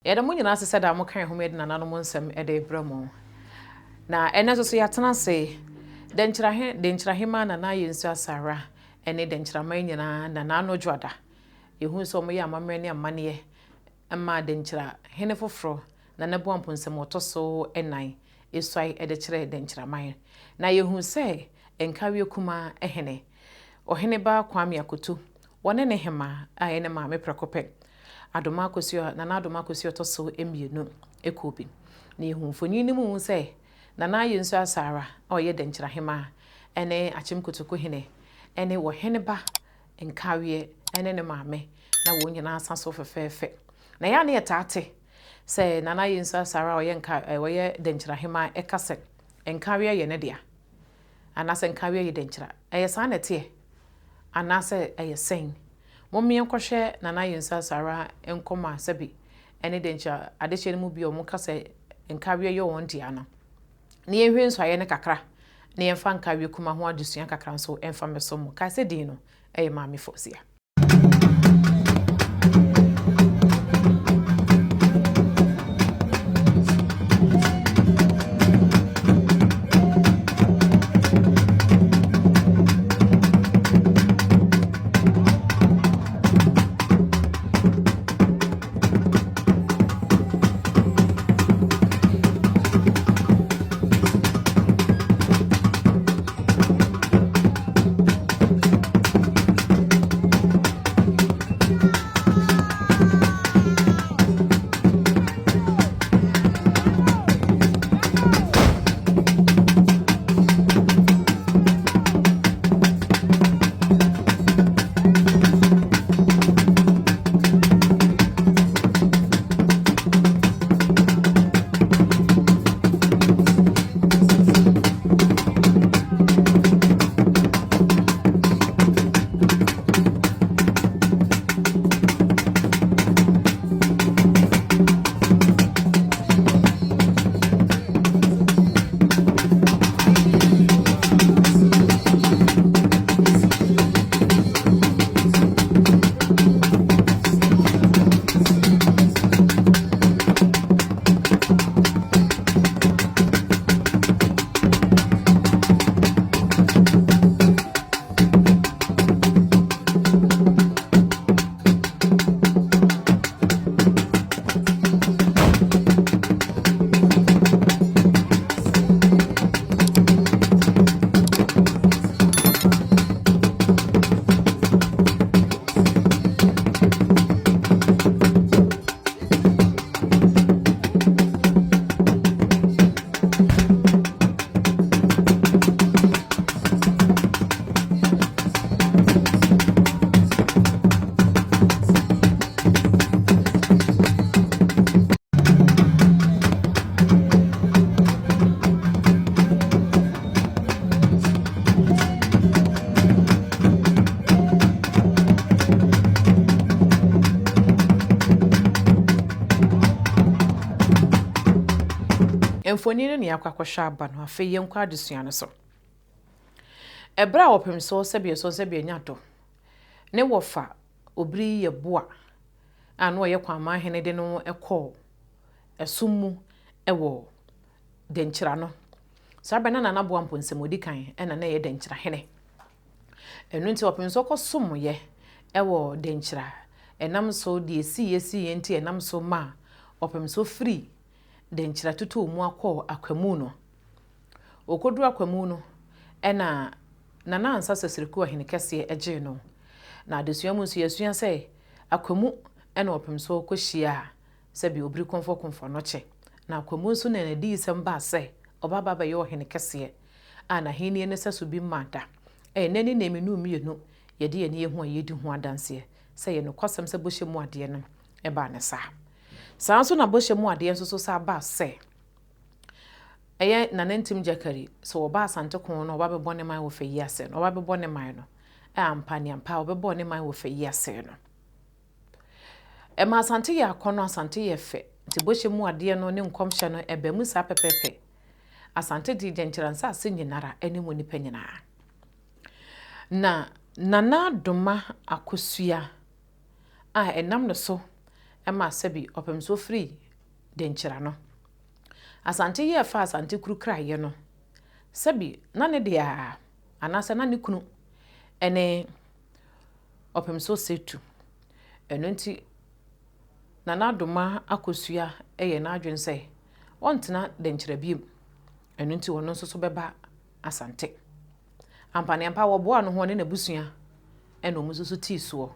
Yɛda mo nyinaa ase sɛ daa moka yɛn ho ma yɛde nananom nsɛm de rebrɛ mo. Na ɛnnɛ nso so yɛatena ase, Dɛnkyirahe, Denkyirahemaa Nana Ayensu Asara ne Dɛnkyiraman nyinaa Nana Ano Dwoada. Yɛhuu sɛ wɔyɛ amammerɛ ne amanneɛ maa Denkyira hene foforɔ, Nana Boamponsem ɔtɔ so nnan, suae de kyerɛɛ Denkyiraman. Na yɛhuu sɛ Nkawie Kumaa hene, Ɔheneba Kwame Akoto, wɔne ne hemaa a ɛyɛ ne maame prɛko pɛ, Adoma Akosua, Nana Adoma Akosua ɔtɔ so mmienu kɔɔ bi. Na yɛhuu mfonin no mu sɛ Nana Ayensu Asara a ɔyɛ Denkyira hemaa ne Akyem Kotoko hene ne Ɔheneba Nkaweɛ ne ne maame na wɔn nyinaa sa so fɛfɛɛfɛ. Na ɛyɛ a na yɛtaa te sɛ Nana Ayensu Asare a ɔyɛ nka ɔyɛ Dɛnkyira hemaa ɛka sɛ Nkaweɛ yɛ ne dea anaasɛ Nkaweɛ yɛ Dɛnkyira. Ɛyɛ saa na ɛteɛ anaasɛ ɛyɛ sɛn? Mom yɛnkɔhwɛ Nana Ayensu Asare nkɔmmɔ a sɛbi ɛne Dɛnkyira adehyeɛ no mu bi a wɔka sɛ Nkaweɛ yɛ wɔn dea no. Na yɛnhwɛ nsuaeɛ no kakra na yɛmfa Nkawie Kuma ho adesua kakra nso mfa mmɛso mo. Kae sɛ din no yɛ Maame Fausia. Mfoni no na yɛakɔ akɔhwɛ aba no, afei yɛnkɔ adesua no so. Ɛberɛ a ɔpem soɔ sɛdeɛ ɛsɔ sɛdeɛ anya dɔ ne wɔfa obiri yɛ boa a na ɔyɛ Kwaman hene de no kɔɔ ɛsom mu wɔ Denkyira no. Saa berɛ no na Nana Boa Mponsem ɔdi kan na na ɛyɛ Denkyira hene. Ɛno nti ɔpem so kɔsomyɛ wɔ Denkyira. Ɛnam so deɛ ɛsiiɛ siiɛ nti ɛnam so maa ɔpem so firi Denkyira totɔɔ mu akɔɔ Akwamu no. Ɔkɔduru Akwamu no ɛna Nana Ansah Sasiriku Ɔhene Kɛseɛ gyee no. Na adesua mu nso yɛasua sɛ Akwamu ɛna ɔpem so kɔhyiaa sɛbe obiri komfo komfo anɔkye, na Akwamu nso na n'adiyisɛm baa sɛ ɔbɛba abɛyɛ ɔhene kɛseɛ a n'ahennie no sɛso bi mmaa da. Ɛnnɛ ne nnɛ menu mmienu yɛde yɛn ani ahu a yɛredi ho adanseɛ sɛ ɛyɛ nokwasɛm sɛ bɔhyɛ mu adeɛ no baa no saa. Saa ara nso na bɔhyɛ mu adeɛ nso so san baa sɛ ɛyɛ Nana Ntim Gyakari sɛ ɔba Asante ko no ɔba bɛbɔ ne man wɔ fɛ yi ase no ɔba bɛbɔ ne man no ampa ne ampa ɔbɛbɔɔ ne man wɔ fɛ yi ase no. Ɛma Asante yɛ akɔnnɔ, Asante yɛ fɛ. Nti bɔhyɛ mu adeɛ no ne nkɔmhyɛ no ɛba mu saa pɛpɛpɛ. Asante de Gyankyira nsaase nyinara ne mu nnipa nyinaa. Na Nana Doma Akosua a ɛnam ne so ma sɛbi ɔpɛmsoɔ firii Denkyira no. Asante yɛɛ fa Asante kuru kraeɛ no, sɛbi na ne dea anaasɛ na ne kunu ne Ɔpɛmsoɔ Setu. Ɛno nti Nana Adomah Akosua yɛɛ n'adwene sɛ ɔntena Denkyira bio. Ɛno nti ɔno nso so bɛba Asante. Ampaneampa wɔboaa no ho ɔne n'abusua ɛna wɔn nso so tii soɔ.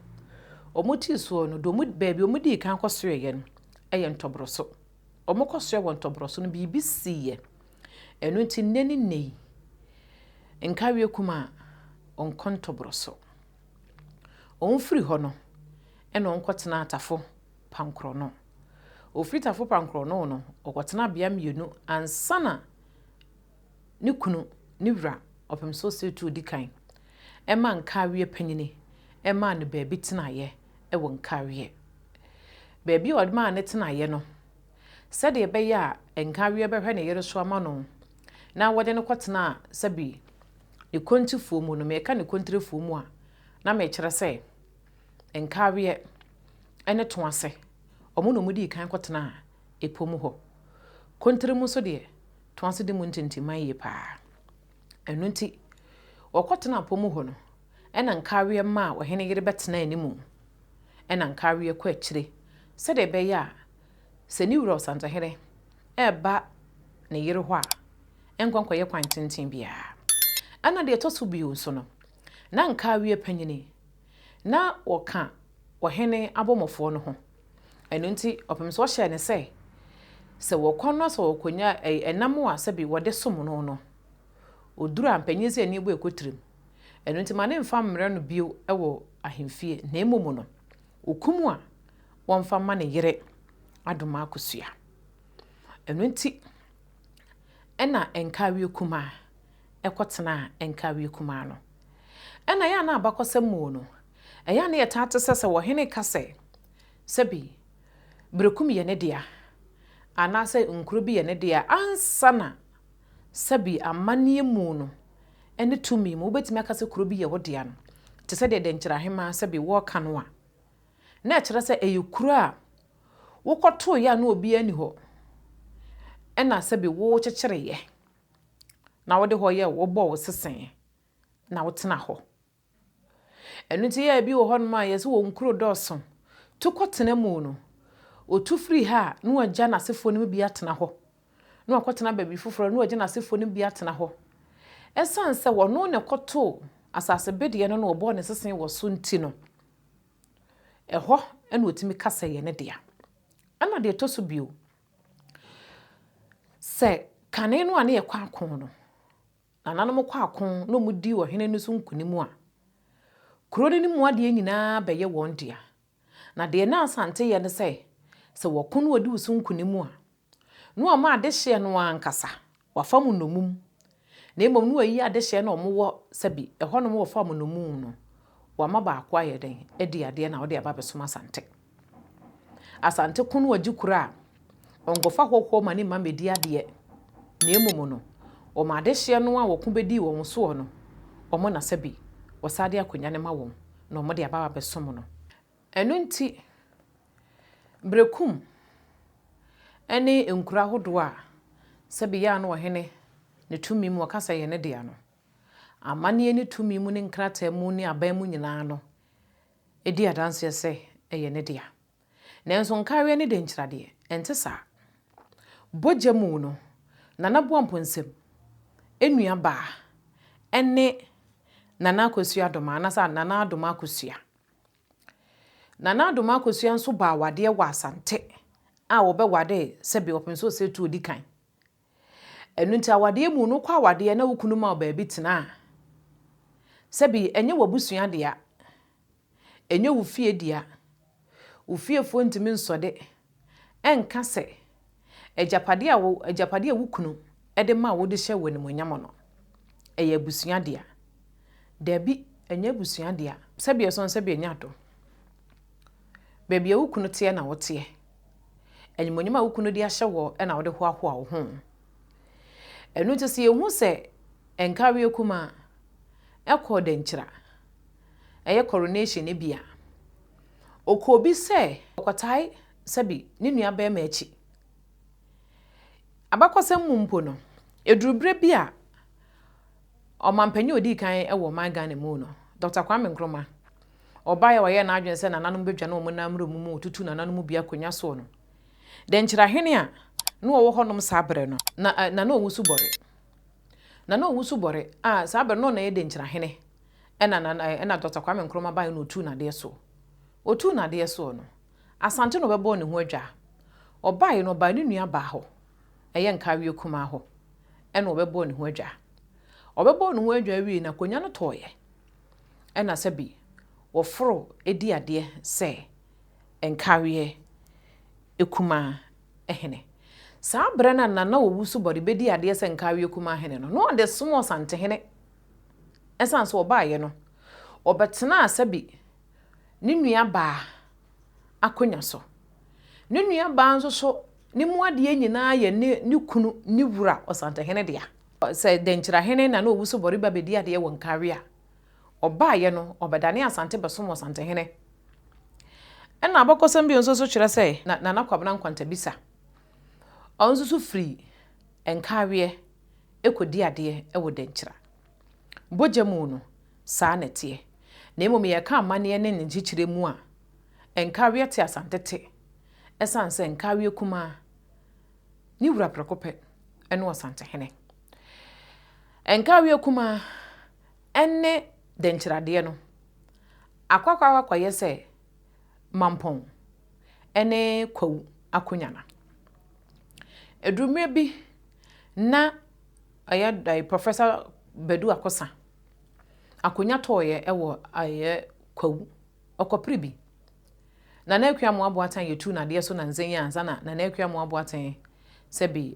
Wɔn tii soɔ no, deɛ wɔn baabi wɔn dii kan kɔsoɛeɛ no yɛ Ntɔborɔso. Wɔn kɔsoɛ wɔ Ntɔborɔso no biribi siiɛ. Ɛno nti nnɛ ne nnɛ yi, Nkawie kum a ɔnkɔ Ntɔborɔso. Wɔn firi hɔ no ɛna wɔn kɔtenaa Tafo Pankorɔno. Wɔfiri Tafo Pankorɔno no, wɔkɔtenaa bea mmienu ansa na ne kunu, ne wura, Ɔpemsoɔ Setu ɔdi kan, maa Nkaweɛ panyini maa no baabi tenaeɛ wɔ Nkaweɛ. Baabi a ɔmaa no tenaeɛ no, sɛdeɛ ɛbɛyɛ a Nkaweɛ bɛhwɛ ne yere so ama no na wɔde no kɔtenaa sɛbi ne kontifoɔ mu no, meka ne kontirefoɔ mu a, na mekyerɛ sɛ Nkaweɛ ne Toase, wɔn na wɔdii kan kɔtenaa ɛpɔ mu hɔ. Kontire mu nso deɛ, Toase di mu ntintimman yie pa ara. Ɛno nti, wɔkɔtenaa pɔ mu hɔ no, ɛna Nkaweɛ maa ɔhene yere bɛtenaa ne mu. Ɛna Nkaweɛ kɔ akyire sɛdeɛ ɛbɛyɛ a sɛ ne wura Ɔsantehene reba ne yere hɔ a, ɛnkɔ nkɔyɛ kwan tenten biara. Ɛna deɛ ɛtɔ so bio nso no, na Nkaweɛ panyini, na wɔka ɔhene abɔmmɔfoɔ no ho. Ɛno nti, ɔpem sɛ ɔhyɛɛ no sɛ, sɛ wɔkɔ no sɛ wɔkɔnya ɛnam a sɛbi wɔde som no no, ɔduru a mpanyin sɛ ani bɔ ɛkɔ tirim. Ɛno nti ma ne mfa mmrɛ no bio wɔ ahemfie, na mmom no, ɔkum a wɔmfa mma ne yere Adomaa Akosua. Ɛno nti, ɛna Nkawie Kumaa kɔtenaa Nkawie Kumaa no. Ɛna ɛyɛ a na abakɔsɛm mu no, ɛyɛ a na yɛtaa te sɛ sɛ ɔhene ka sɛ, sɛbi Berekum yɛ ne dea, anaasɛ nkuro bi yɛ ne dea, ansa na sɛbi amanneɛ mu no ne tumi mu wobɛtumi aka sɛ kuro bi yɛ wo dea no, te sɛ deɛ Dɛnkyerɛ Ahemaa sɛbi wɔreka no a, na ɛkyerɛ sɛ ɛyɛ kuro a wokɔtoeɛ a na obiara nni hɔ, ɛna sɛbi wokyekyereeɛ na wode hɔ yɛ wobɔɔ wo sese na wotena hɔ. Ɛno nti yɛ bi wɔ hɔnom a yɛsɛ wɔn nkuro dɔɔso. Tu kɔtena mu no, ɔtu firi ha a na wagya n'asefoɔ no mu bi atena hɔ. Na wakɔtena baabi foforɔ na wagya n'asefoɔ no mu bi atena hɔ. Ɛsiane sɛ ɔno na ɛkɔtoo asase bedeɛ no na ɔbɔɔ ne sese wɔ so nti no, ɛhɔ na ɔtumi ka sɛ ɛyɛ ne dea. Ɛna deɛ ɛtɔ so bio, sɛ kane no a na yɛkɔ ako no, nananom kɔ ako na wɔdi ɔhene no so nkonim a, kuro no mu adeɛ nyinaa bɛyɛ wɔn dea. Na deɛ na Asante yɛ ne sɛ, sɛ wɔko na wɔdi wo so nkonim a, na wɔama adehyeɛ no ankasa, wafa mu nnommum. Na mmom na wɔayi adehyeɛ no a wɔwɔ sɛbi ɛhɔnom wɔfa mu nnommum no, wɔama baako ayɛ dɛn adi adeɛ na wɔde aba abɛsom Asante. Asante ko no wɔgye kuro a, wɔnkɔfa hɔhoɔ ma ne mma mmɛdi adeɛ. Na mmom no, wɔn adehyeɛ no a wɔko bɛdii wɔn soɔ no, wɔn na sɛbi wɔsan de akonnwa no ma wɔn na wɔde aba abɛsom no. Ɛno nti, Berekum ne nkuro ahodoɔ a sɛbi yɛ a na ɔhene ne tumi mu ɔka sɛ ɛyɛ ne dea no, amanneɛ ne tumi mu ne nkrataa mu ne aban mu nyinaa no, di adanseɛ sɛ ɛyɛ ne dea. Nanso nkaeɛ ne denkyira deɛ, ɛnte saa. Bogya mu no, Nana Boamponsem nua baa ne Nana Akosua Adomaa anaasɛ Nana Adomaa Akosua. Nana Adomaa Akosua nso baa awadeɛ wɔ Asante a wɔbɛwaree sɛbe ɔpem sɛ ɔsɛ ɔdi kan. Ɛno nti awadeɛ mu no, wokɔ awadeɛ na wo kunu ma wo baabi tena a, sɛbe ɛnyɛ w'abusua dea, ɛnyɛ wo fie dea. Wo fiefoɔ ntumi nsɔde ɛnka sɛ agyapadeɛ a wo agyapadeɛ a wo kunu de ma wo de hyɛ wo animuonyam no, ɛyɛ abusua dea. Daabi, ɛnyɛ abusua dea. Sɛbe ɛsɔn sɛbe ɛnyɛ adom. Baabi a wo kunu teɛ na woteɛ. Animuonyam a wo kunu de ahyɛ wɔ na wode hoahoa wo ho. Ɛno nti sɛ yɛhu sɛ Nkawie Kumaa ɛkɔɔ Dankyira, ɛyɛ coronation no bi a, ɔkɔɔ bi sɛ ɔkɔtae sɛbi ne nua barima akyi. Abakɔsɛm mu mpo no, ɛduru berɛ bi a ɔmanpanin a ɔdii kan wɔ ɔman Ghana mu no, Dɔkta Kwame Nkrumah, ɔbaeɛ a ɔyɛɛ n'adwene sɛ nananom bɛdwane wɔn nan mmerɛ mu ma ɔtutu nananom mu bi akonnwa soɔ no, Dɛnkyerɛahene a na ɔwɔ hɔnom saa berɛ no, na Nana Owusu Bɔre. Nana Owusu Bɔre a saa berɛ no na ɔna yɛ Dɛnkyerɛahene ɛna Nana ɛna Dɔkta Kwame Nkrumah baeɛ na ɔtuu n'adeɛ soɔ. Ɔtuu n'adeɛ soɔ no, Asante na ɔbɛbɔɔ ne ho adwaa. Ɔbaeɛ no, ɔbaa ne nua baa hɔ, ɛyɛ Nkawie Kumaa hɔ, ɛna ɔbɛbɔɔ ne ho adwaa. Ɔbɛbɔɔ ne ho adwaa wiei no, akonnwa no tɔeɛ. Ɛna sɛbi wɔforo di adeɛ sɛ Nkawie Kumaa hene. Saa berɛ no a Nana Owusu Bɔde bɛdii adeɛ sɛ Nkawie Kumaa hene no, na ɔde som Ɔsantehene. Ɛsiane sɛ ɔbaeɛ no, ɔbɛtenaa sɛbi ne nuabaa akonnwa so. Ne nuabaa nso so, ne mu adeɛ nyinaa yɛ ne ne kunu, ne wura Ɔsantehene dea. Sɛ Denkyirahene Nana Owusu Bɔreba bɛdi adeɛ wɔ Nkawie a, ɔbaeɛ no, ɔbɛdanee Asante bɛsom Ɔsantehene. Ɛna abakɔsɛm bio nso so kyerɛ sɛ, Nana Kwabena Nkwantabisa, ɔno nso so firi Nkawie kɔdi adeɛ wɔ Denkyira. Bogya mu no, saa na ɛteɛ. Na mmom yɛreka amanneɛ ne ne nkyekyerɛ mu a, Nkaweɛ te Asante te, ɛsiane sɛ Nkaweɛ kumaa ne wura prɛko pɛ ne Ɔsantehene. Nkaweɛ kumaa ne Dɛnkyiradeɛ no akɔ akɔyɛ sɛ Mampɔn ne Kwawu akonnwa. Ɛduru mmerɛ bi na ɛyɛ Professor Badu Akosa akonnwa tɔɔeɛ wɔ ɛyɛ Kwawu, ɔkɔpere bi. Nana Akua Amoah Boateng yɛtuu no adeɛ so nansa yi ansa na Nana Akua Amoah Boateng sɛbi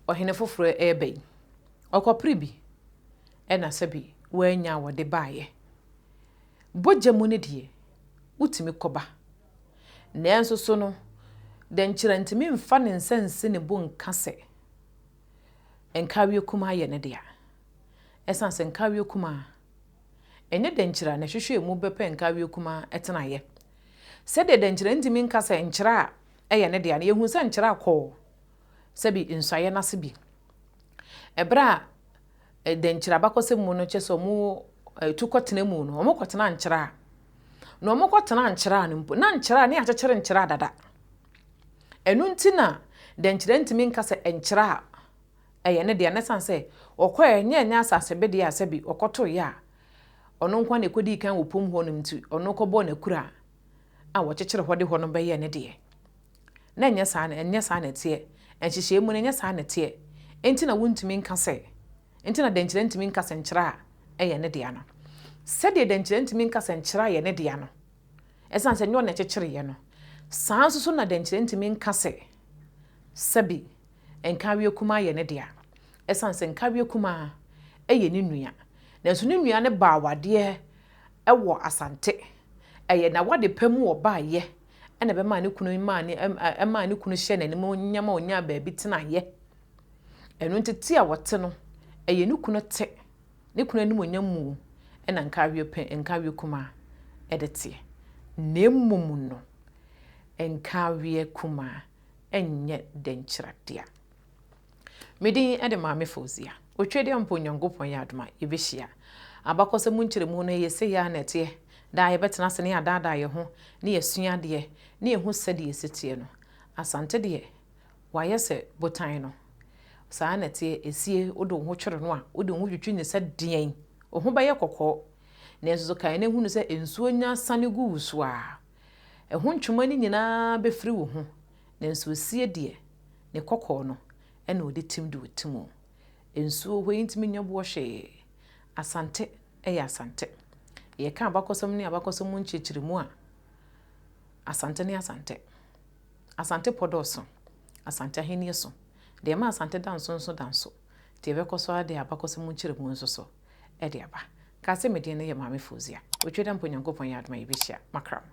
ɔhene foforɔ reba yi, ɔkɔpere bi ɛna sɛbi wannya a wɔde baeɛ. Bogya mu no deɛ, wotumi kɔba. Nanso so no, Dɛnkyerɛ ntumi mfa ne nsa nsi ne bo nka sɛ Nkawie Kumaa yɛ ne dea. Ɛsiane sɛ Nkawie Kumaa, ɛnyɛ Dɛnkyerɛ a na ɛhwehwɛɛ mu bɛpɛ Nkawie Kumaa tenaeɛ. Sɛdeɛ Dɛnkyerɛ ntumi nka sɛ Nkyerɛ a ɛyɛ ne dea no, yɛhu sɛ Nkyerɛ a kɔɔ sɛbi nsuaeɛ no ase bi. Ɛberɛ a Dɛnkyerɛ abakɔsɛm mu no kyerɛ sɛ wɔn tu kɔtena mu no, wɔkɔtena Nkyerɛ a. Na wɔkɔtena Nkyerɛ a no mpo, na Nkyerɛ a ne yɛakyekyere Nkyerɛ a dada. Ɛno nti na Dɛnkyerɛ ntumi nka sɛ Nkyerɛ a ɛyɛ ne dea, na ɛsiane sɛ ɔkɔɛ nyɛ ɛnyɛ asase bedeɛ a sɛbi ɔkɔtoeɛ a ɔno nko ara na ɛkɔdii kan wɔ pom hɔ nom nti ɔno kɔbɔɔ n'akura a wɔkyekyere hɔ de hɔ no bɛyɛɛ ne deɛ. Na ɛnyɛ saa na ɛnyɛ saa na ɛteɛ. Nhyehyɛe mu no ɛnyɛ saa na ɛteɛ. Enti na wontumi nka sɛ, enti na Dɛnkyerɛ ntumi nka sɛ nkyerɛ a ɛyɛ ne dea no. Sɛdeɛ Dɛnkyerɛ ntumi nka sɛ nkyerɛ a ɛyɛ ne dea no, ɛsiane sɛ ɛnyɛ ɔno na ɛkyekyereeɛ no, saa ara nso so na Dɛnkyerɛ ntumi nka sɛ sɛbi Nkaweɛ Kumaa yɛ ne dea. Ɛsiane sɛ Nkaweɛ Kumaa yɛ ne nua, nanso ne nua no baa awadeɛ wɔ Asante. Ɛyɛ n'awade pa mu ɔbaeɛ na ɛbɛmaa ne kunu maa ne ɛmaa ne kunu hyɛɛ n'animuonyam a ɔnyaa baabi tenaeɛ. Ɛno nti te a wɔte no, ɛyɛ ne kunu te, ne kunu animuonyam mu na Nkaweɛ pɛ Nkaweɛ Kumaa de teɛ. Na mmom no, Nkaweɛ Kumaa nyɛ dɛnkyerɛdea. Me din de Maame Fauzia. Otwedeɛ mpo Onyankopɔn yɛ adom a, yɛbɛhyia. Abakɔsɛm mu nkyerɛmu no, ɛyɛ sei ara na ɛteɛ. Daa yɛbɛtena ase na yɛadaadaa yɛn ho, na yɛasua adeɛ, na yɛahu sɛdeɛ ɛsi teɛ no. Asante deɛ, wayɛ sɛ botan no. Saa ara na ɛteɛ, ɛsie, wode wo ho twere no a, wode wo ho twitwi no sɛ deɛn, wo ho bɛyɛ kɔkɔɔ. Nanso so kae na hunu sɛ nsuo nya sane gu wo so a, ɛho ntwoma no nyinaa bɛfiri wo ho, nanso esie deɛ, ne kɔkɔɔ no na ɔde tim de ɔtim o. Nsuo hɔ yi ntumi nyɛ boɔ hwee. Asante yɛ Asante. Yɛka abakɔsɛm ne abakɔsɛm mu nkyerɛkyerɛmu a, Asante ne Asante. Asante pɔ dɔɔso. Asante ahennie so. Deɛ ɛma Asante da nso nso da nso. Nti yɛbɛkɔ so ara de abakɔsɛm mu nkyerɛmu nso so de aba. Kaa sɛ me din no yɛ Maame Fauzia. Otwa da mpo Nyankopɔn yɛ adom a yɛbɛhyia. Makram.